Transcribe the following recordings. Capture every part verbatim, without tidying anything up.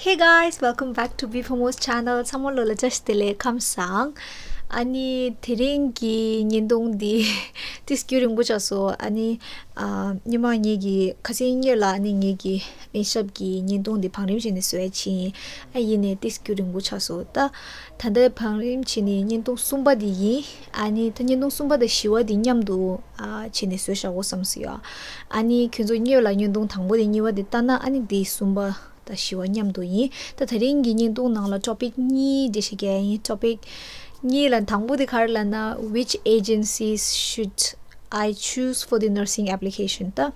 Hey guys, welcome back to B F Mo's channel. ཚང་མ་ལོ་ལ་བཀྲ་ཤིས་བདེ་ལེགས། ཁམས་བཟང་། ཨ་ནི་དེ་རིང་གི་བརྙན་ཐུང་འདི་ཏིས་རྒྱུན་རིང་པོ་ཆགས་སོང་། ཨ་ནི་ཨ་ཉི་མ་ངེད་ཀྱི་ཁ་སང་ཉིན་ལ་ཨ་ནི་ངེད་ཀྱི་མེ་ཤབ་ཀྱི་བརྙན་ཐུང་འདི་བང་རིམ་བྱས་ནས་བཟོས་ཕྱིན། ཨ་ཡིན་ནའི་ཏིས་རྒྱུན་རིང་པོ་ཆགས་སོང་། ད་ད་ལྟ་བང་རིམ་བྱས་ནས་བརྙན་ཐུང་གསུམ་པ་འདི་ཡིན། ཨ་ནི་ད་བརྙན་ཐུང་གསུམ་པ་དང་བཞི་པ་འདི་མཉམ་དུ་ཨ་བྱས་ནས་བཟོས་བཞག་གོ་བསམ་སོང་ཡ། ཨ་ནི་ཁྱོད་ཚོ་ཉིན་ལ་བརྙན་ཐུང་དང་པོ་དང་གཉིས་པ་འདི་ལྟ་ན་ཨ་ནི་འདི་གསུམ་པ་དང་བཞི་པ་མཉམ་དུ་ཡིན། ད་དེ་རིང་གི་བརྙན་ཐུང་ནང་ལ་ཊོ་པིག་གཉིས་འགྲེལ་བཤད་རྒྱག་ཡིན། ཊོ་པིག་གཉིས་ལ་དང་པོ་དེ་ག་རེ་ལབ་ན། Which agencies should I choose for the nursing application? ད་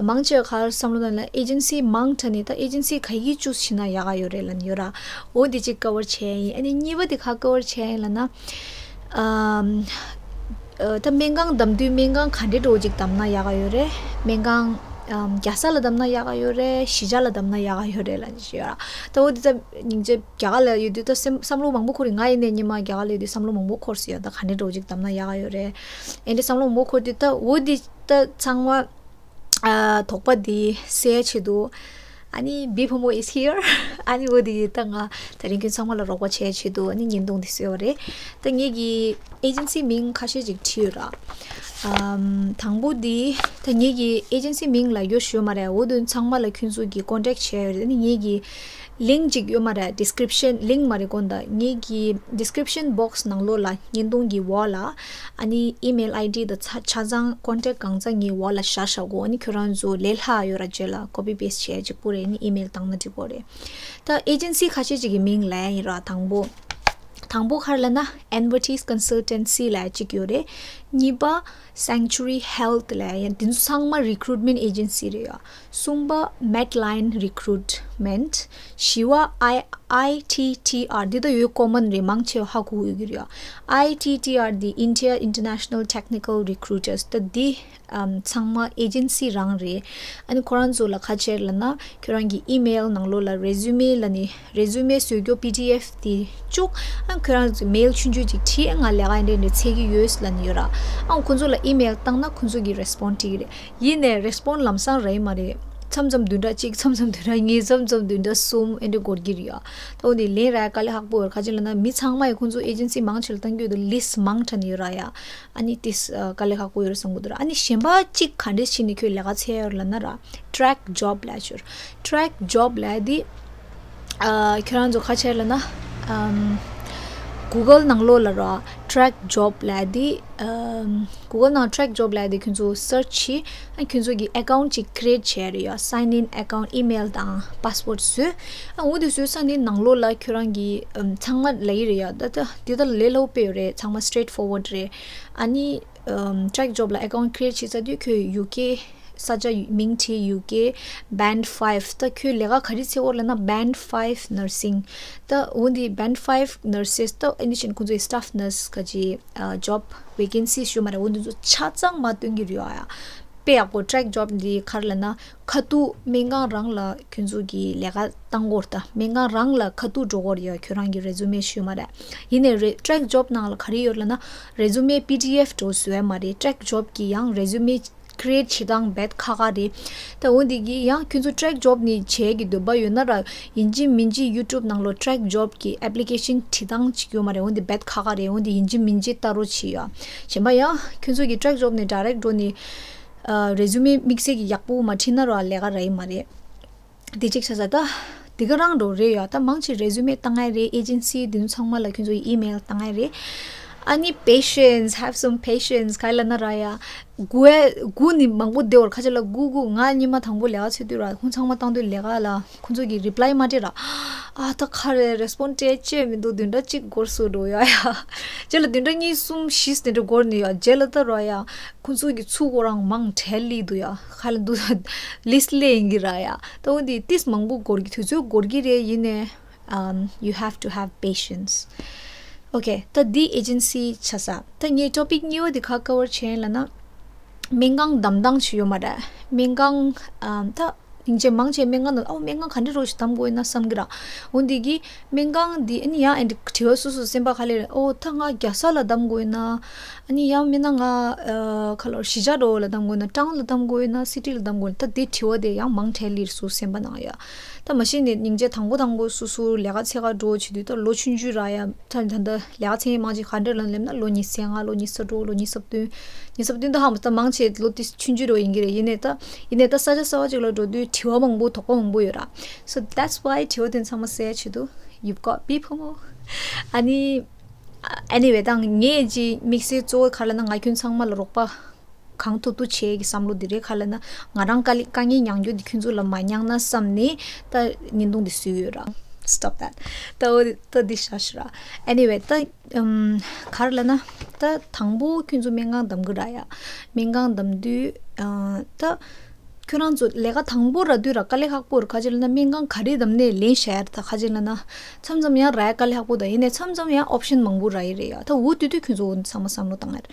མང་ཆེ་བ་ག་རེ་བསམ་བློ་བཏང་ན་ཨེ་ཇེན་སི་མང་དྲགས་ནས་ད་ཨེ་ཇེན་སི་ག་གི་ཅུས་བྱས་ན་ཡག་ག་ཡོད་རེད་ལབ་ནས་ཡོད་ར། འོ་འདི་གཅིག་ཀ་བར་བྱས་ཡིན། ཨ་ནི་གཉིས་པ་དེ་ག་ཀ་བར་བྱས་ཡིན་ལབ་ན། ཨམ། ཨ་ད་སྨན་ཁང་བདམས་དུས་སྨན་ཁང་ག་འདྲའི་འདྲ་བོ་ཅིག་བདམས་ན་ཡག་ག་ཡོད་རེད། སྨན་ཁང་ཨམ་རྒྱལ་ས་ལ་བདམས་ན་ཡག་ག་ཡོད་རེད། གཞིས་ཆགས་ལ་བདམས་ན་ཡག་ག་ཡོད་རེད་ལབ་ནས་ཡོད་ར། ད་འོ་འདི་ད་སྙིང་རྗེ། རྒྱ་གར་ལ་ཡོད་དུས་ད་སེམས་བསམ་བློ་མང་པོ་འཁོར་རེད། ང་ཡིན་ནའི་སྔོན་མ་རྒྱ་གར་ལ་ཡོད་དུས་བསམ་བློ་མང་པོ་འཁོར་སོང་ཡ། ད་ག་འདྲའི་འདྲ་བོ་ཅིག་བདམས་ན་ཡག་ག་ཡོད་རེད། ཨེ་འདྲའི་བསམ་བློ་མང་པོ་འཁོར་དུས་ད་འོ་འདི་ད་ཚང་མ་ཨ་དོགས་པ་འདི་སེལ་ཆེད་དུ། ཨ་ནི་B F Mo is here. ཨ་ནི་འོ་འདི་ད་ང་དེ་རིང་ཁྱོད་ཚང་མ་ལ་རོགས་པ་བྱེད་ཆེད་དུ་ཨ་ནི་བརྙན་ཐུང་འདི་བཟོས་པ་རེད། ད་ངེད་ཀྱི་ཨེ་ཇེན་སི་མིང་ཁ་ཤས་ཅིག་བྲིས་ཡོད་ར། ཨམ། དང་པོ་འདི་ད་ངེད་ཀྱི་ཨེ་ཇེན་སི་མིང་ལབ་རྒྱུ་ཞུ་མ་རེད། འོ་དུ་ཚང་མ་ལ་ཁྱོད་ཚོ་གི་ཀོན་ཊེག་བྱས་ཡོད་རེད། ཨ་ནི་ངེད་ཀྱི་ལིང་ཅིག་ཡོད་མ་རེད། ཌི་སི་ཀི་རིབ་ཤན། ལིང་མ་རེད་དགོངས་དག་ངེད་ཀྱི་ཌི་སི་ཀི་རིབ་ཤན་བོག་སི་ནང་ལོགས་ལ་བརྙན་ཐུང་གི་འོག་ལ་ཨ་ནི་ཨི་མེལ་ཨའི་ཌི་དང་ཆ་ཆ་ཚང་ཀོན་ཊེག་གང་ཚང་ངའི་འོག་ལ་བཞག་བཞག་གོ་ཨ་ནི་ཁྱོད་རང་ཚོ་ལས་སླ་ཡོད་ར། རྗེས་ལ་ཀོ་པི་པེ་སི་ཊི་བྱས་གཅིག་པུ་རེད། ཨ་ནི་ཨི་མེལ་བཏང་ན་འགྲིག་གོ་རེད། ད་ཨེ་ཇེན་སི་ཁ་ཤས་ཅིག་གི་མིང་ལབ་ཡིན་ར། དང་པོ། དང་པོ་ག་རེ་ལབ་ན་Advertis Consultancy ལབ་གཅིག་ཡོད་རེད། གཉིས་པ་Sanctuary Health ལབ་ཡང་དེ་ཚོ་ཚང་མ་རི་ཀུ་རུཊ་མེན་ཊི་ཨེ་ཇེན་སི་རེད་ཡ། གསུམ་པ་Medline Recruitment། བཞི་པ་I- ITTR། འདི་ད་ཡོད་ཀོ་མན་རེད། མང་ཆེ་བ་ཧ་གོ་ཡོད་ཀྱི་རེད་ཡ། ITTR འདི་India International Technical Recruiters། ད་འདི་ཨམ་ཚང་མ་ཨེ་ཇེན་སི་རང་རེད། ཨ་ནི་ཁོ་རང་ཚོ་ལ་ག་བྱས་ལབ་ན་ཁྱོད་རང་གི་ཨི་མེལ་ནང་ལོགས་ལ་རེ་ཟུ་མེ་ལབ་ནི་རེ་ཟུ་མེ་བཟོ་རྒྱུ་པི་ཌི་ཨེཕ་དེ་བཅུག་ཨ་ཁྱོད་རང་ཚོ་མེལ་ཆུང་ཆུང་ཅིག་བྲིས། ང་ལས་ཀ་འདི་འདྲ་འདྲ་འཚོལ་གྱི་ཡོད་ལབ་ནི་ཡོད་ར། ཨ་ཁོ་ཚོ་ལ་ཨི་མེལ་བཏང་ན་ཁོ་ཚོ་གི་རེ་སི་པོན་ཊི་སྤྲད་ཀྱི་རེད། ཡིན་ནའི་རེ་སི་པོན་ཊི་ལམ་སང་རག་གི་མ་རེད། མཚམས་མཚམས་བདུན་ཕྲག་གཅིག་མཚམས་མཚམས་བདུན་ཕྲག་གཉིས། མཚམས་མཚམས་བདུན་ཕྲག་གསུམ་ཨེ་འདྲ་འགོར་གྱི་རེད་ཡ། ད་འོ་འདི་ལན་རག་དཀའ་ལས་ཁག་པོ་ཡོད། ག་ཅི་ལབ་ན་མི་ཚང་མ་ཡི་ཁོ་ཚོ་ཨེ་ཇེན་སི་མང་ཆེ་ལ་བཏང་རྒྱུ་ཡོད་དུ་ལིས་ཊི་མང་དྲགས་ནི་ཡོད་ར་ཡ། ཨ་ནི་ཏིས་ཨ་དཀའ་ལས་ཁག་པོ་ཡོད་རེད་བསམ་གྱི་འདུག་ར། ཨ་ནི་གཞན་པ་གཅིག་ག་འདྲས་བྱས་ནས་ཁྱོད་ལས་ཀ་འཚོལ་ཡོད་ལབ་ན་ར། ཊེག་ཇོབ་ལབ་ཡ་ཅིག་ཡོད་ར། ཊེག་ཇོབ་ལབ་ཡ་འདི་ཨ་ཁྱོད་རང་ཚོ་ག་བྱས་ལབ་ན་ཨམ་གུ་གལ་ནང་ལོགས་ལ་ར་ཊེག་ཇོབ་ལབ་ཡ་འདི་ཨམ་གུ་གལ་ནང་ཊེག་ཇོབ་ལབ་ཡ་འདི་ཁྱོད་ཚོ་སར་ཆི་བྱེད། ཨ་ཁྱོད་ཚོ་གི་ཨེ་ཀའུན་ཊི་ཅིག་ཀི་རི་ཨེ་ཊི་བྱས་རེད་ཡ། སའིན་ཨིན་ཨེ་ཀའུན་ཊི། ཨི་མེལ་དང་པ་སི་ཝར་ཌི་བཟོས། ཨ་འོ་དེ་བཟོས་ཚར་ནས་ནང་ལོགས་ལ་ཁྱོད་རང་གི་ཨམ་ཚང་མ་ལབ་ཀྱི་རེད་ཡ། ད་ད་འདི་ད་ལས་སླ་པོ་དཔེ་ཡོད་རེད། ཚང་མ་སི་ཊེ་རེ་ཊི་ཕོར་ཝར་ཌི་རེད། ཨ་ནི་ཨམ་ཊེག་ཇོབ་ལ་ཨེ་ཀའུན་ཊི་ཀི་རི་ཨེ་ཊི་བྱས་ཚར་དུས་ཁྱོད་ཡུ་ཀེ་ས་ཆ་མིང་བྲིས། ཡུ་ཀེ་བེན་ཌི་ཕའིབ། ད་ཁྱོད་ལས་ཀ་ག་རེ་འཚོལ་གྱི་ཡོད་ལབ་ན་བེན་ཌི་ཕའིབ་ནར་སིང་། ད་འོ་འདི་བེན་ཌི་ཕའིབ་ནར་སེ་སི་ད་ཨ་ནི་བཞིན་ཁོང་ཚོའི་སི་ཊཕ་ནར་སི་ག་ཅི་ཨ་ཇོབ་ཝེ་ཀེན་སི་ཞུ་མ་རེད། འོ་འདི་ཚོ་ཆ་ཚང་མ་སྟོན་གྱི་རེད་ཡ། དཔེ་ཡག་པོ། ཊེག་ཇོབ་འདི་ག་རེ་ལབ་ན་ཁ་ཐུག་སྨན་ཁང་རང་ལ་ཁྱོད་ཚོ་གི་ལས་ཀ་བཏང་གི་ཡོད་རེད། ད་སྨན་ཁང་རང་ལ་ཁ་ཐུག་འགྲོ་གི་ཡོད་རེད་ཡ། ཁྱོད་རང་གི་རེ་ཟུ་མེ་ཞུ་མ་རེད། ཡིན་ནའི་རེ་ཊེག་ཇོབ་ནང་ལ་ག་རེ་ཡོད་ལབ་ན་རེ་ཟུ་མེ་པི་ཌི་ཨེཕ་འདྲ་བོ་བཟོ་ཡ་མ་རེད། ཊེག་ཇོབ་གི་ཡང་རེ་ཟུ་མེ་ཀི་རི་ཨེ་ཊི་བྱེད་སྟངས་རྦད་ཁག་ཁག་རེད། ད་འོ་འདི་གི་ཡང་ཁྱོད་ཚོ་ཊེག་ཇོབ་ནི་བྱེད་ཀྱི་འདོད་པ་ཡོད་ན་ར། ཡིན་གཅིག་མིན་གཅིག་ཡུ་ཊུབ་ནང་ལོགས་ཊེག་ཇོབ་ཀྱི་ཨེབ་ལི་ཀེ་ཤན་བྲིས་སྟངས་ཅིག་ཡོད་མ་རེད། འོ་འདི་རྦད་ཁག་ཁག་རེད། འོ་འདི་ཡིན་གཅིག་མིན་གཅིག་ལྟ་རོགས་བྱེད་ཡ། གཞན་པ་ཡང་ཁྱོད་ཚོ་གི་ཊེག་ཇོབ་ནི་ཌའི་རེག་འགྲོ་ནི་ཨ་རེ་ཟུ་མེ་དམིགས་བསལ་གྱི་ཡག་པོ་མ་བྲིས་ན་ར་ལས་ཀ་རག་གི་མ་རེད། དེ་གཅིག་ཆགས་ས། ད་དེ་ག་རང་འགྲོ་རེད་ཡ། ད་མང་ཆེ་རེ་ཟུ་མེ་བཏང་ཡ་རེད། ཨེ་ཇེན་སི་དེ་ཚོ་ཚང་མ་ལ་ཁྱོད་ཚོ་ཨི་མེལ་བཏང་ཡ་རེད། ཨ་ནི་patience, have some patience ག་རེ་ལབ་ན་ར་ཡ། སྒུག་ཡ་སྒུག་ནི་མང་པོ་བསྡད་ཡོད་རེད། ཁ་ཤས་ལ་སྒུག་སྒུག་ང་སྔོན་མ་དང་པོ་ལས་ཀ་འཚོལ་དུས་ར་ཁོང་ཚང་མ་བཏང་དུས་ལས་ཀ་ལ་ཁོང་ཚོ་གི་རི་པ་ལའི་མ་སྤྲད་ར། ཨ་ད་ག་རེ་རེ་སི་པོན་ཌི་སྤྲད་ཅེས་མི་འདུག་བདུན་ཕྲག་གཅིག་འགོར་སོང་འགྲོ་ཡ་ཡ། རྗེས་ལ་བདུན་ཕྲག་གཉིས་གསུམ་བཞི་དེ་འདྲ་འགོར་ནི་ཡ། རྗེས་ལ་ད་ར་ཡ། ཁོང་ཚོ་གི་ཚུར་ཁོ་རང་མང་དྲགས་སླེབས་འདུག་ཡ། ཁ་ལ་འདུག་ལིས་ཊི་སླེབས་ཡིན་གྱི་ར་ཡ། ད་འོ་འདི་ཏིས་མང་པོ་འགོར་གྱི་དུས་ཚོད་འགོར་གྱི་རེད། ཡིན་ནའི་um, you have to have patience. Okay, ད་འདི་ཨེ་ཇེན་སི་ཆགས་ས། ད་ངས་ཊོ་པིག་གཉིས་པ་འདི་ག་ཀ་བར་བྱས་ཡིན་ལབ་ན། སྨན་ཁང་བདམས་སྟངས་ཅིག་ཡོད་མ་རེད། སྨན་ཁང་ཨམ་ད་ སྙིང་རྗེ་མང་ཆེ་སྨན་ཁང་ནང་ཨོ་སྨན་ཁང་ག་འདྲ་རོ་ཞིག་གདམ་དགོས་ཡིན་ན་བསམ་གི་ར། འོ་འདི་གི་སྨན་ཁང་འདི་ཨ་ནི་ཡང་ཨ་འདི་དྲི་བ་སོ་སོ་སེམས་པ་ཁ་ལེ་རེད། ཨོ་ད་ང་རྒྱལ་ས་ལ་གདམ་དགོས་ཡིན་ན། ཨ་ནི་ཡང་མིན་ན་ང་ཨ་ཁ་ལོ་གཞིས་ཆགས་འགྲོ་ལ་གདམ་དགོས་ཡིན་ན་ཊའུན་ལ་གདམ་དགོས་ཡིན་ན་སི་ཊི་ལ་གདམ་དགོས་ཡིན་ན། ད་འདི་དྲི་བ་དེ་ཡང་མང་ཐལ་ལེ་རེད་སོ་སོ་སེམས་པ་ནང་ཡ། ད་མ་གཞི་ནས་སྙིང་རྗེ་དང་པོ་དང་པོ་སོ་སོ་ལས་ཀ་འཚོལ་ག་འགྲོ་བྱེད་དུས་ད་ལོ་ཆུང་ཆུང་ར་ཡ། ད་ད་ལྟ་ལས་ཀ་འཚོལ་མཁན་མང་ཆེ་ག་འདྲ་ལ་སླེབས་ན་ལོ་ཉི་ཤུ་རྩ་ལྔ། ལོ་ཉི་ཤུ་རྩ་དྲུག། ལོ་ཉི་ཤུ་རྩ་བདུན། ཉི་ཤུ་རྩ་བདུན་ད་ཧ་མ་ད་མང་ཆེ་ལོ་དེ་ཆུང་ཆུང་རོ་ཡིན་གྱི་རེད། ཡིན་ནའི་ད་ཡིན་ནའི་ད་ས་ཆ་གསར་པ་ཅིག་ལ་འགྲོ་དུས་དྲི་བ་མང་པོ་དོགས་པ་མང་པོ་ཡོད་ར། So that's why དྲི་བ་དེ་ཚང་མ་སེལ་ཆེད་དུ། You've got me བུ་མོ། ཨ་ནི་anyway ད་ངས་ཅི་དམིགས་བསལ་གཙོ་བོ་ག་རེ་ལབ་ན་ང་ཁྱོད་ཚང་མ་ལ་རོགས་པ་གང་ཐུབ་ཐུབ་བྱེད་ཀྱི་བསམ་བློ་འདི་རེད། ག་རེ་ལབ་ན་ང་རང་དཀའ་ལས་དཀའ་ངལ་མྱངས་རྒྱུ་འདི་ཁྱོད་ཚོ་ལ་མ་མྱངས་ན་བསམ་ནས་ད་བརྙན་ཐུང་འདི་བཟོས་ཡོད་ར། Stop that. ད་འོ་ད་འདི་བཞག་ཤི་ར། Anyway ད་ཨམ་ག་རེ་ལབ་ན་ད་དང་པོ་ཁྱོད་ཚོ་སྨན་ཁང་གདམ་གི་ར་ཡ། སྨན་ཁང་གདམ་དུས་ཨ་ད་ཁྱོད་རང་ཚོ་ལས་ཀ་དང་པོ་ར་དུས་ར་དཀའ་ལས་ཁག་པོ་ར། ག་ཅི་ལབ་ན་སྨན་ཁང་ག་རེ་གདམ་ནས་ལེན་བྱ་ཡ་ར། ད་ག་ཅི་ལབ་ན་མཚམས་མཚམས་ཡང་ར་ཡ་དཀའ་ལས་ཁག་པོ་ད་ཡིན་ནའི་མཚམས་མཚམས་ཡང་ཨོབ་ཤན་མང་པོ་ར་ཡི་རེད་ཡ། ད་འོ་དུས་དུས་ཁྱོད་ཚོ་འོ་ཚང་མ་བསམ་བློ་བཏང་ཡ་རེད།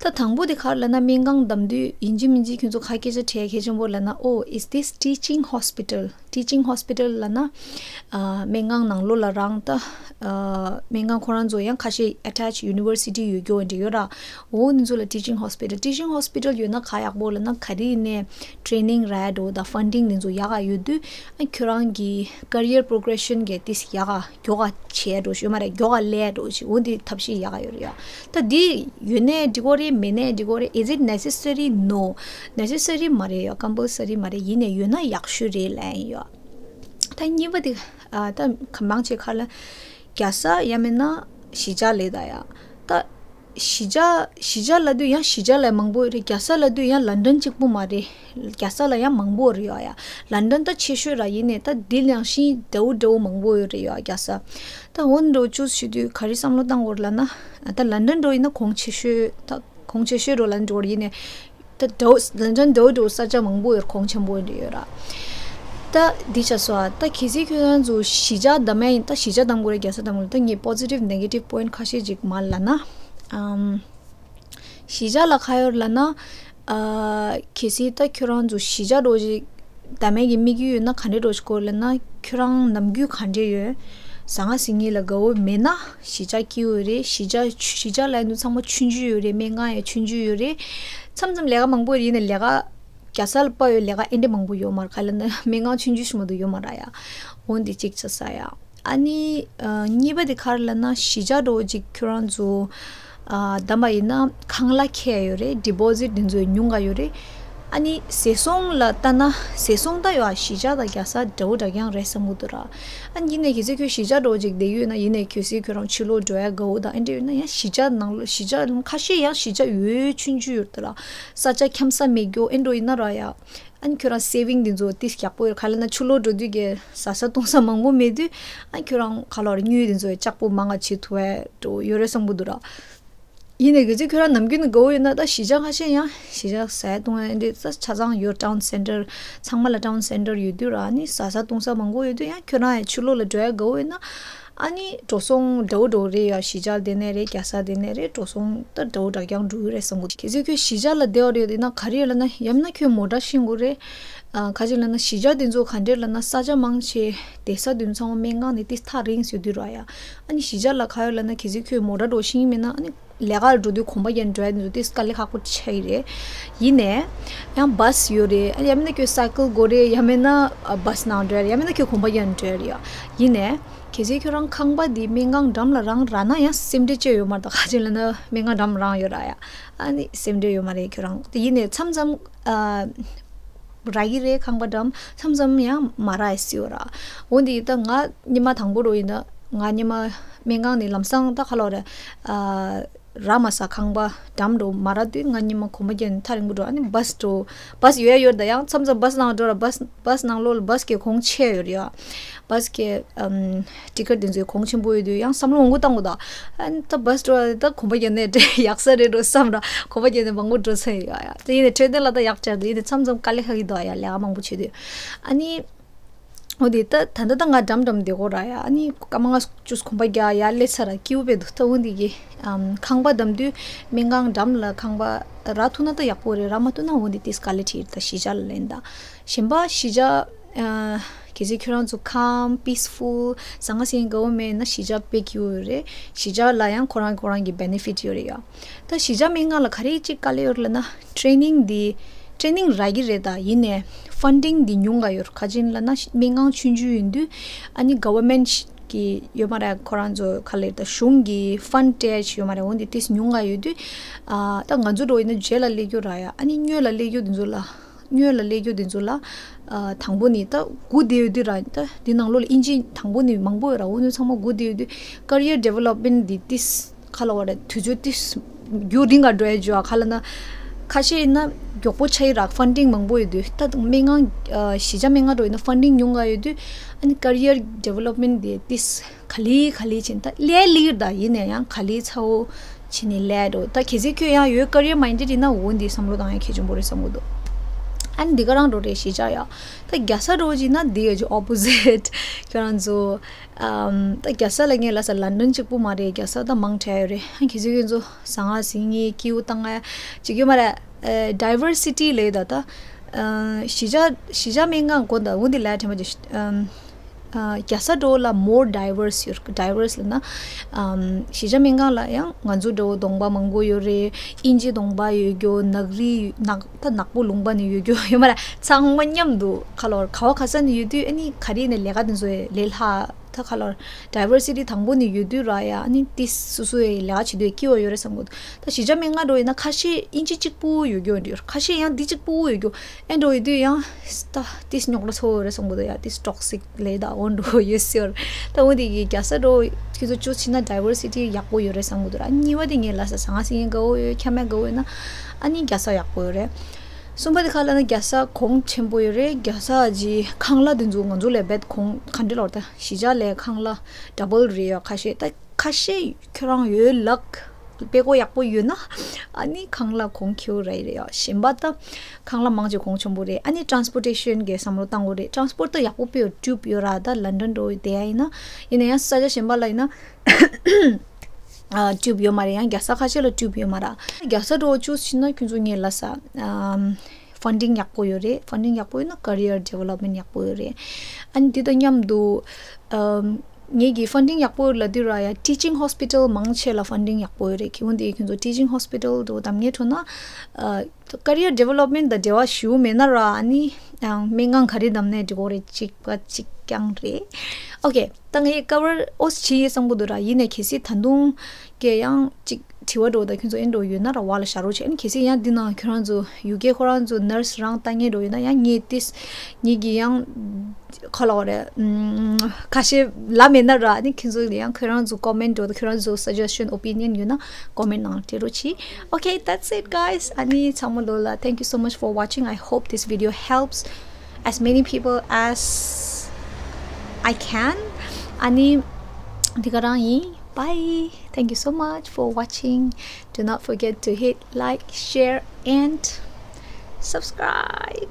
ད་དང་པོ་དེ་ག་རེ་ལབ་ན་སྨན་ཁང་གདམ་དུས་ཡིན་གཅིག་མིན་གཅིག་ཁྱོད་ཚོ་ཁ་སྐད་ཆ་དྲི་ཡ་གལ་ཆེན་པོ་ལབ་ན། Oh, is this teaching hospital? Teaching hospital ལབ་ན་ཨ་སྨན་ཁང་ནང་ལོགས་ལ་རང་ད་ཨ་སྨན་ཁང་ཁོ་རང་ཚོ་ཡང་ཁ་ཤས་attach university ཡོད་རྒྱུ་འདྲ་ཡོད་ར། འོ་འདི་ཚོ་ལ་teaching hospital, teaching hospital ཡོད་ན་ག་ཡག་པོ་ལབ་ན་ག་རེ་ཡིན་ནའི་training རག་འགྲོ་དང་funding འདི་ཚོ་ཡག་ག་ཡོད་དུས་ཨ་ཁྱོད་རང་གི་career progression གི་ཏིས་ཡག་ག་མགྱོགས་ག་བྱས་འགྲོ་ཞུ་མ་རེད། མགྱོགས་ག་ལས་འགྲོ་ཞིག་འོ་འདི་ཐབས་ཤེས་ཡག་ག་ཡོད་རེད་ཡ། ད་འདི་ཡོད་ནའི་འགྲིག་གོ་རེད། མེད་ནའི་འགྲིག་གོ་རེད། Is it necessary? No, necessary མ་རེད་ཡ། compulsory མ་རེད། ཡིན་ནའི་ཡོད་ན་ཡག་ཤོས་རེད་ལབ་ཡིན་ཡ། ད་གཉིས་པ་དེ་ཨ་ད་ག་མང་ཆེ་ག་ལ་རྒྱལ་ས་ཡང་མིན་ན་གཞིས་ཆགས་ལས་ད་ཡ། ད་གཞིས་ཆགས་གཞིས་ཆགས་ལབ་དུས་ཡང་གཞིས་ཆགས་ལ་མང་པོ་རེད། རྒྱལ་ས་ལབ་དུས་ཡང་ལན་ཌན་གཅིག་པུ་མ་རེད། རྒྱལ་ས་ལ་ཡང་མང་པོ་རེད་ཡ་ཡ། ལན་ཌན་ད་ཆེ་ཤོས་ར། ཡིན་ནའི་ད་འདི་ནང་བཞིན་འདྲ་བོ་འདྲ་བོ་མང་པོ་ཡོད་རེད་ཡ་རྒྱལ་ས། ད་འོ་འདྲ་བོ་ཅུས་བྱེད་དུས་ག་རེ་བསམ་བློ་བཏང་དགོས་རེད་ལབ་ན་ད་ལན་ཌན་འདྲ་བོ་ཡིན་ན་གོང་ཆེ་ཤོས་ད་གོང་ཆེ་ཤོས་འདྲ་བོ་ལན་འགྲོ་ཡིན་ནའི། ད་འདྲ་བོ་ལན་ཌན་འདྲ་བོ་འདྲ་བོ་ས་ཆ་མང་པོ་ཡོད། གོང་ཆེན་པོ་འདྲ་ཡོད་ར། ད་འདི་ཆ་སོ་ཨ་ད་གལ་སྲིད་ཁྱོད་རང་ཚོ་གཞིས་ཆགས་གདམ་ཡ་ཡིན། ད་གཞིས་ཆགས་གདམ་དགོས་རེད། རྒྱལ་ས་གདམ་དགོས་རེད། ད་ངས་positive negative point ཁ་ཤས་ཅིག་མར་ལབ་ན། ཨམ། གཞིས་ཆགས་ལ་ག་ཡོད་ལབ་ན། ཨ་གལ་སྲིད་ད་ཁྱོད་རང་ཚོ་གཞིས་ཆགས་འདྲ་བོ་ཅིག་གདམ་ཡ་གི་དམིགས་ཡུལ་ཡོད་ན་ག་འདྲ་འདྲ་བོ་ཞིག་དགོས་ལབ་ན། ཁྱོད་རང་ནམ་རྒྱུན་ག་འདྲ་ཡོད། ཟ་ང་ཟིང་ངེ་ལ་དགའ་བོ་མེད་ན། གཞིས་ཆགས་སྐྱིད་པོ་རེད། གཞིས་ཆགས་གཞིས་ཆགས་ལ་ཡིན་དུས་ཚང་མ་ཆུང་ཆུང་ཡོད་རེད། སྨན་ཁང་ཡང་ཆུང་ཆུང་ཡོད་རེད། མཚམས་མཚམས་ལས་ཀ་མང་པོ་ཡོད་ཡིན་ནའི་ལས་ཀ་རྒྱལ་ས་ལ་དཔའ་ཡོད་ལས་ཀ་ཨེ་འདྲ་མང་པོ་ཡོད་མ་རེད། ག་ལབ་ན་སྨན་ཁང་ཆུང་ཆུང་ཞིག་མ་གཏོགས་ཡོད་མ་རེད་ཡ། འོ་འདི་གཅིག་ཆགས་ས་ཡ། ཨ་ནི་ཨ་གཉིས་པ་དེ་ག་རེ་ལབ་ན་གཞིས་ཆགས་འདྲ་བོ་ཅིག་ཁྱོད་རང་ཚོ་ཨ་གདམ་པ་ཡིན་ན་ཁང་གླ་ཁེ་ཡོད་རེད། deposit འདི་ཚོ་ཉུང་ག་ཡོད་རེད། ཨ་ནི་ཟས་སོང་ལ་ལྟ་ན་ཟས་སོང་ལྟ་ཡོད་ཨ་གཞིས་ཆགས་དང་རྒྱལ་ས་འདྲ་བོ་འདྲ་རྐྱང་རེད་བསམ་གི་འདུག་ར། ཨ་ནི་ཡིན་ནའི་གལ་སྲིད་ཁྱོད་གཞིས་ཆགས་འདྲ་བོ་ཅིག་བསྡད་ཡོད་ན་ཡིན་ནའི་གལ་སྲིད་ཁྱོད་རང་ཕྱི་ལོགས་འགྲོ་ཡ་དགའ་བོ་དང་ཨེ་འདྲ་ཡོད་ན་ཡང་གཞིས་ཆགས་ནང་ལོགས་གཞིས་ཆགས་ཁ་ཤས་ཡང་གཞིས་ཆགས་ཡོད་ཆུང་ཆུང་ཡོད་དུ་ར། ས་ཆ་འཁྱམ་ས་མེད་རྒྱུ་ཨེ་འདྲ་ཡིན་ན་ར་ཡ། ཨ་ནི་ཁྱོད་རང་saving འདི་ཚོ་ཏིས་ཡག་པོ་ཡོད། ག་ལབ་ན་ཕྱི་ལོགས་འགྲོ་དུས་ཀྱི་ཟ་ས་བཏུང་ས་མང་པོ་མེད་དུས་ཨ་ནི་ཁྱོད་རང་ག་ལོར་དངུལ་འདི་ཚོ་ཡག་པོ་མང་ང་བྱེད་ཐུབ་ཡ་འགྲོ་ཡོད་རེད་བསམ་གི་འདུག་ར། ཡིན་ནའི་གལ་སྲིད་ཁྱོད་རང་ནམ་རྒྱུན་ནས་དགའ་བོ་ཡོད་ན་ད་གཞིས་ཆགས་ཁ་ཤས་ཡང་གཞིས་ཆགས་ཟས་བཏུང་ཡ་འདི་ས་ཆ་ཚང་ཡོད། town center ཚང་མ་ལ་town center ཡོད་དུས་ར། ཨ་ནི་ཟ་ས་བཏུང་ས་མང་པོ་ཡོད་དུས་ཡང་ཁྱོད་རང་ཡང་ཕྱི་ལོགས་ལ་འགྲོ་ཡ་དགའ་བོ་ཡོད་ན། ཨ་ནི་འགྲོ་སོང་འདྲ་བོ་འདྲ་བོ་རེད་ཡ། གཞིས་ཆགས་དེ་ནས་རེད། རྒྱལ་ས་དེ་ནས་རེད། འགྲོ་སོང་ད་འདྲ་བོ་འདྲ་རྐྱང་འགྲོ་གི་རེད་བསམ་གི་འདུག་གལ་སྲིད་ཁྱོད་གཞིས་ཆགས་ལ་བསྡད་པ་རེད་ཡིན་ན་ག་རེ་ཡོད་ལབ་ན་ཡང་མིན་ན་ཁྱོད་མོ་ཊ་ཤིང་དགོས་རེད། ཨ་ག་ཅི་ལབ་ན་གཞིས་ཆགས་དེ་ཚོ་ག་འདྲས་ལབ་ན་ས་ཆ་མང་ཆེ་བསྡད་ས་དེ་ཚོ་ཚང་མ་སྨན་ཁང་ནས་ཏིས་ཐག་རིང་ཟེར་དུས་ར་ཡ། ཨ་ནི་གཞིས་ཆགས་ལ་ག་ཡོད་ལབ་ན་གལ་སྲིད་ཁྱོད་མོ་ཊ་འགྲོ་ཤེས་ཀྱི་མེད་ན་ཨ་ནི་ལས་ཀ་ལ་འགྲོ་དུས་གོམ་པ་རྒྱག་འགྲོ་ཡ་དེ་ཚོ་ཏིས་དཀའ་ལས་ཁག་པོ་ཆགས་ཀྱི་རེད། ཡིན་ནའི་ཡང་བཱས་ཡོད་རེད། ཨ་ཡང་མིན་ན་ཁྱོད་སའི་ཀལ་དགོས་རེད། ཡང་མིན་ན་བཱས་ནང་འགྲོ་ཡ་རེད། ཡང་མིན་ན་ཁྱོད་གོམ་པ་རྒྱག་འགྲོ་ཡ་རེད་ཡ། ཡིན་ནའི་གལ་སྲིད་ཁྱོད་རང་ཁང་པ་འདི་སྨན་ཁང་འགྲམ་ལ་རང་རག་ན་ཡང་སེམས་ཁྲལ་ཅི་ཡོད་མ་རེད། ད་ག་ཅི་ལབ་ན་སྨན་ཁང་འགྲམ་རང་ཡོད་ར་ཡ། ཨ་ནི་སེམས་ཁྲལ་ཡོད་མ་རེད་ཁྱོད་རང་དེ། ཡིན་ནའི་མཚམས་མཚམས་ཨ་རག་གི་རེད་ཁང་པ་འགྲམ། མཚམས་མཚམས་ཡང་མ་རག་ཡ་སྲིད་ཡོད་ར། འོ་འདི་ད་ང་སྔོན་མ་དང་པོ་རུ་ཡིན་ད་ང་སྔོན་མ་སྨན་ཁང་ནས་ལམ་སང་ད་ཁ་ལོ་རེད་ཨ། ར་མ་ས་ཁང་པ་འགྲམ་འགྲོ་མ་ར་དུས་ང་ཉི་མ་གོམ་པ་རྒྱབ་ནས་ཐག་རིང་པོ་འགྲོ། ཨ་ནི་བཱས་འགྲོ། བཱས་ཡོད་ཡ་ཡོད་ད་ཡང་མཚམས་མཚམས་བཱས་ནང་འགྲོ་ར། བཱས་བཱས་ནང་ལོགས་ལ་བཱས་ཀྱི་གོང་ཆེ་ཡོད་རེད་ཡ། བཱས་ཀྱི་ཨམ་ཊི་ཀེ་ཊི་དེ་ཚོའི་གོང་ཆེན་པོ་ཡོད་དུས་ཡང་བསམ་བློ་འོང་གི་བཏང་གི་ད། ཨ་ནི་ད་བཱས་འགྲོ་ད་གོམ་པ་རྒྱབ་ནས་ཡག་ས་རེད་འགྲོ་བསམ་ར། གོམ་པ་རྒྱབ་ནས་མང་པོ་འགྲོ་ཚར་ཡོད་ཡ། དེ་ཡིན་ནའི་འཕྲོད་བསྟེན་ལ་ད་ཡག་ཅག་དེ་ཡིན་ནའི་མཚམས་མཚམས་དཀའ་ལས་ཁག་གི་འདུག་ཡ། ལས་ཀ་མང་པོ་བྱེད་དུས་ཨ་ནི། འོ་དེ་ད་ད་ལྟ་ད་ང་འགྲམ་འགྲམ་བསྡད་ཀྱི་ཡོད་ར་ཡ། ཨ་ནི་སྐར་མ་ལྔ་བཅུ་གོམ་པ་རྒྱག་ཡར་སླེབས་ཚར་ར་སྐྱིད་པོ་དཔེ་འདུག་ད་འོ་དེ་གི་ཨམ་ཁང་པ་བསྡམས་དུས་སྨན་ཁང་འགྲམ་ལ་ཁང་པ་རག་ཐུབ་ན་ད་ཡག་པོ་རེད། རག་མ་ཐུབ་ན་འོ་དེ་ཏིས་དཀའ་ལས་འཕྲད་ད་གཞིས་ཆགས་ལ་ལེན་ད། གཞན་པ་གཞིས་ཆགས་ཨ་གལ་སྲིད་ཁྱོད་རང་ཚོ་calm peaceful ཟང་ངེ་ཟིང་ངེ་དགའ་པོ་མེད་ན་གཞིས་ཆགས་དཔེ་སྐྱིད་པོ་ཡོད་རེད། གཞིས་ཆགས་ལ་ཡང་ཁོ་རང་ཁོ་རང་གི་benefit ཡོད་རེད་ཡ། ད་གཞིས་ཆགས་སྨན་ཁང་ལ་ག་རེ་གཅིག་དཀའ་ལས་ཡོད་ལབ་ན་training འདི་training རག་གི་རེད། ད་ཡིན་ནའི་funding འདི་ཉུང་ག་ཡོད། ག་ཅིན་ལབ་ན་སྨན་ཁང་ཆུང་ཆུང་ཡིན་དུས་ཨ་ནི་government གི་ཡོད་མ་རེད། ཁོ་རང་ཚོ་ག་ལས་ད་གཞུང་གི་fund སྤྲད་ཡོད་མ་རེད། འོ་འདི་ཏིས་ཉུང་ག་ཡོད་དུས་ཨ་ད་ང་ཚོ་འགྲོ་ཡིན་ན་རྗེས་ལ་སླེབས་རྒྱུ་རག་ཡ། ཨ་ནི་སྔོན་ལ་སླེབས་རྒྱུ་འདི་ཚོ་ལ་སྔོན་ལ་སླེབས་རྒྱུ་འདི་ཚོ་ལ་ཨ་དང་པོ་ནི་ད་སྒུག་བསྡད་ཡོད་དུས་ར། ད་འདི་ནང་ལོགས་ལ་ཨིན་ཇི་དང་པོ་ནི་མང་པོ་ཡོད་ར། འོ་ནི་ཚང་མ་སྒུག་བསྡད་ཡོད་དུས་career development འདི་ཏིས་ཁ་ལ་བ་རེད། དུས་ཚོད་ཏིས་རྒྱུ་རིང་ག་འགྲོ་ཡ་ཇོ་ཨ་ཁ་ལ་ན་ཁ་ཤས་ཡིན་ན་མགྱོགས་པོ་ཆགས་ཡི་ར། funding མང་པོ་ཡོད་དུས་ད་སྨན་ཁང་ཨ་གཞིས་ཆགས་སྨན་ཁང་འགྲོ་ཡིན་ན་funding ཉུང་ག་ཡོད་དུས་ཨ་ནི་career development འདི་ཏིས་ག་ལེ་ག་ལེ་ཕྱིན་ད་ལས་ལིར་ད་ཡིན་ནས་ཡང་ག་ལེ་ཚ་བོ་ཕྱིན་ནས་ལས་འགྲོ། ད་གལ་སྲིད་ཁྱོད་ཡང་ཡོད་career minded ཡིན་ན་འོ་འདི་བསམ་བློ་བཏང་ཡ་གལ་ཆེན་པོ་རེད་བསམ་གི་འདུག་ཨ་ནི་འདི་ག་རང་འགྲོ་རེད་གཞིས་ཆགས་ཡ། ད་རྒྱལ་ས་འགྲོ་བྱིན་ན་འདི་ཡོད་ཅིག་opposite ཁྱོད་རང་ཚོ་ཨམ་ད་རྒྱལ་ས་ལ་ངས་ལ་ས་London གཅིག་པུ་མ་རེད། རྒྱལ་ས་ད་མང་དྲགས་ཡོད་རེད། ཨ་གལ་སྲིད་ཁྱོད་ཚོ་ཟང་ངེ་ཟིང་ངེ་སྐྱིད་པོ་བཏང་ཡ་ཅིག་ཡོད་མ་རེད། ཨ་diversity ལས་ད་ད་ཨ་གཞིས་ཆགས་གཞིས་ཆགས་སྨན་ཁང་དགོན་ད་འོ་འདི་ལས་དྲན་པ་ཅིག་ཨམ། རྒྱལ་ས་འགྲོ་ལ་more diverse ཡོད། diverse ལབ་ན་ཨམ་གཞིས་ཆགས་སྨན་ཁང་ལ་ཡང་ང་ཚོ་འདྲ་བོ་གདོང་པ་མང་པོ་ཡོད་རེད། ཨིན་ཇི་གདོང་པ་ཡོད་རྒྱུ། ནག་རིགས་ནག་ད་ནག་པོ་ལུང་པ་ནས་ཡོད་རྒྱུ་ཡོད་མ་རེད། ཚང་མ་མཉམ་དུ་ཁ་ལོར་ག་བ་ག་ས་ནས་ཡོད་དུས་ཨ་ནི་ག་རེ་ནས་ལས་ཀ་དེ་ཚོ་ལས་སླ་ད་ཁ་ལོར་diversity དང་པོ་ནས་ཡོད་དུས་ར་ཡ། ཨ་ནི་ཏིས་སོ་སོའི་ལས་ཀ་བྱེད་དུས་སྐྱིད་པོ་ཡོད་རེད་བསམ་གི་འདུག་ད་གཞིས་ཆགས་སྨན་ཁང་འགྲོ་ཡིན་ན་ཁ་ཤས་ཨིན་ཇི་གཅིག་པུ་ཡོད་རྒྱུ་འདུག་ཁ་ཤས་ཡང་འདི་གཅིག་པུ་ཡོད་རྒྱུ། ཨེ་འགྲོ་ཡོད་དུས་ཡང་ད་ཏིས་རྙོག་དྲ་ཚ་བོ་རེད་བསམ་གི་འདུག་ཡ། ཏིས་toxic ལས་ད་འོ་འགྲོ་ཡོད་ཟེར། ད་འོ་དེ་གི་རྒྱལ་ས་འགྲོ་ཁྱོད་ཚོ་ཅུ་ཕྱིན་ན་diversity ཡག་པོ་ཡོད་རེད་བསམ་གི་འདུག་ཨ་གཉིས་པ་དེ་ངས་ལ་ས་ཟང་ངེ་ཟིང་ངེ་དགའ་བོ་ཡོད་ཁྱམས་མེད་དགའ་བོ་ཡོད་ན་ཨ་ནི་རྒྱལ་ས་ཡག་པོ་ཡོད་རེད། གསུམ་པ་དེ་ག་ལ་ན་རྒྱལ་ས་གོང་ཆེན་པོ་ཡོད་རེད། རྒྱལ་ས་གི་ཁང་གླ་དེ་ཚོ་ང་ཚོ་ལས་རྦད་གོང་ག་འདྲ་ལོར་ད་གཞིས་ཆགས་ལས་ཁང་གླ་double རེད་ཡ། ཁ་ཤས་ད་ཁ་ཤས་ཁྱོད་རང་ཡོད་ལགས། དཔེ་ཀོ་ཡག་པོ་ཡོད་ན་ཨ་ནི་ཁང་གླ་གོང་ཁེའུ་རེད་རེད་ཡ། གཞན་པ་ད་ཁང་གླ་མང་ཆེ་གོང་ཆེན་པོ་རེད། ཨ་ནི་transportation གི་བསམ་བློ་བཏང་དགོས་རེད། transport ད་ཡག་པོ་དཔེ་ཡོད། tube ཡོད་ར། ད་London འགྲོ་དེ་ཡ་ཡིན་ན་ཡིན་ན་ཡང་ས་ཆ་གཞན་པ་ལ་ཡིན་ན་ཨ་tube ཡོད་མ་རེད། ཡང་རྒྱལ་ས་ཁ་ཤས་ལ་tube ཡོད་མ་ར། རྒྱལ་ས་འགྲོ་ཅུ་ཕྱིན་ན་ཁྱོད་ཚོ་ངས་ལ་ས་ཨམ། funding ཡག་པོ་ཡོད་རེད། funding ཡག་པོ་ཡོད་ན་career development ཡག་པོ་ཡོད་རེད། ཨ་ནི་དེ་དང་མཉམ་དུ་ཨམ། ངེད་ཀྱི་funding ཡག་པོ་ལབ་དུས་ར་ཡ་teaching hospital མང་ཆེ་ལ་funding ཡག་པོ་ཡོད་རེད། ཁྱེད་འོན་ཏེ་ཁྱོད་ཚོ་teaching hospital དུ་གདམ་ངེས་འཕྲོ་ན་ཨ། career development དང་འབྲེལ་བ་ཞུ་མེད་ན་ར་ཨ་ནི་ཡང་སྨན་ཁང་ག་རེ་གདམ་ནས་འགྲིག་གོ་རེད། གཅིག་པ་གཅིག་རྐྱང་རེད། okay ད་ངས་cover ཨོས་བྱེད་ཡས་བསམ་གི་འདུག་ར། ཡིན་ནས་གལ་སྲིད་ད་དུང་གི་ཡང་གཅིག་དྲི་བ་འགྲོ་ད་ཁྱོད་ཚོ་ཨེ་འགྲོ་ཡོད་ན་ར་བ་ལ་བཞག་རོགས་བྱེད། ཨ་ནི་གལ་སྲིད་ཡང་འདི་ནང་ཁྱོད་རང་ཚོ་ཡུ་ཀེ་ཁོ་རང་ཚོ་nurse རང་ལྟ་ངེས་འགྲོ་ཡོད་ན་ཡང་ངས་ཏིས་ངེད་ཀྱི་ཡང་ཁ་ལ་བ་རེད། ཁ་ཤས་ལ་མེད་ན་ར་ཨ་ནི་ཁྱོད་ཚོ་ཡང་ཁྱོད་རང་ཚོ་comment འགྲོ་ད་ཁྱོད་རང་ཚོ་suggestion opinion ཡོད་ན་comment ནང་སྤྲད་རོགས་གྱིས། Okay, that's it, guys. ཨ་ནི་ཚང་མ་ལོ་ལ། Thank you so much for watching. I hope this video helps as many people as I can. ཨ་ནི་འདི་ག་རང་ཡིན། Bye. Thank you so much for watching. Do not forget to hit like, share, and subscribe.